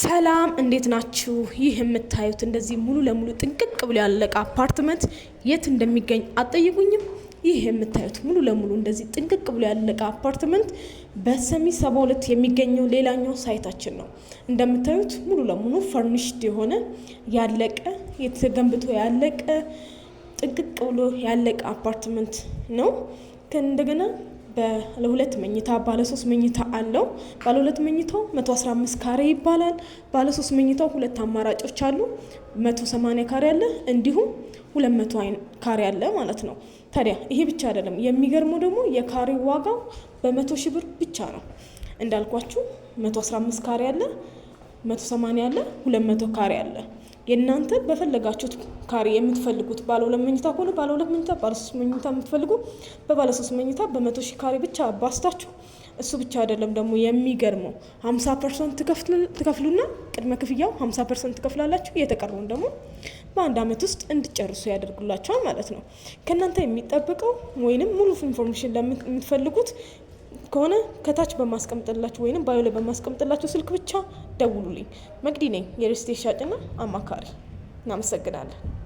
ሰላም እንዴት ናችሁ? ይህ የምታዩት እንደዚህ ሙሉ ለሙሉ ጥንቅቅ ብሎ ያለቀ አፓርትመንት የት እንደሚገኝ አትጠይቁኝም። ይህ የምታዩት ሙሉ ለሙሉ እንደዚህ ጥንቅቅ ብሎ ያለቀ አፓርትመንት በሰሚት 72 የሚገኘው ሌላኛው site ኣችን ነው። እንደምታዩት ሙሉ ለሙሉ furnished የሆነ፣ ያለቀ፣ ተገንብቶ ያለቀ፣ ጥንቅቅ ብሎ ያለቀ አፓርትመንት ነው። እንደገና ባለ ሁለት መኝታ፣ ባለ ሶስት መኝታ አለው። ባለ ሁለት መኝታው 115 ካሬ ይባላል። ባለ ሶስት መኝታው ሁለት አማራጮች አሉ። 180 ካሬ አለ፣ እንዲሁም 200 ካሬ አለ ማለት ነው። ታዲያ ይሄ ብቻ አይደለም። የሚገርመው ደግሞ የካሬ ዋጋው በ100,000 ብር ብቻ ነው። እንዳልኳችሁ 115 ካሬ አለ፣ 180 አለ፣ 200 ካሬ አለ። የእናንተ በፈለጋችሁት ካሬ የምትፈልጉት፣ ባለ ሁለት መኝታ ከሆነ ባለ ሁለት መኝታ፣ ባለ ሶስት መኝታ የምትፈልጉ በባለ ሶስት መኝታ በ100,000 ካሬ ብቻ አባዝታችሁ። እሱ ብቻ አይደለም ደግሞ የሚገርመው፣ 50% ትከፍሉና ቅድመ ክፍያው 50% ትከፍላላችሁ። የተቀረውን ደግሞ በአንድ አመት ውስጥ እንድጨርሱ ያደርጉላችኋል ማለት ነው። ከእናንተ የሚጠበቀው ወይንም ሙሉ information ለምትፈልጉት ከሆነ ከታች በማስቀምጥላችሁ ወይንም bio ላይ በማስቀምጥላችሁ ስልክ ብቻ ደውሉልኝ። መቅዲ ነኝ፣ የ real estate ሻጭና አማካሪ። እናመሰግናለን።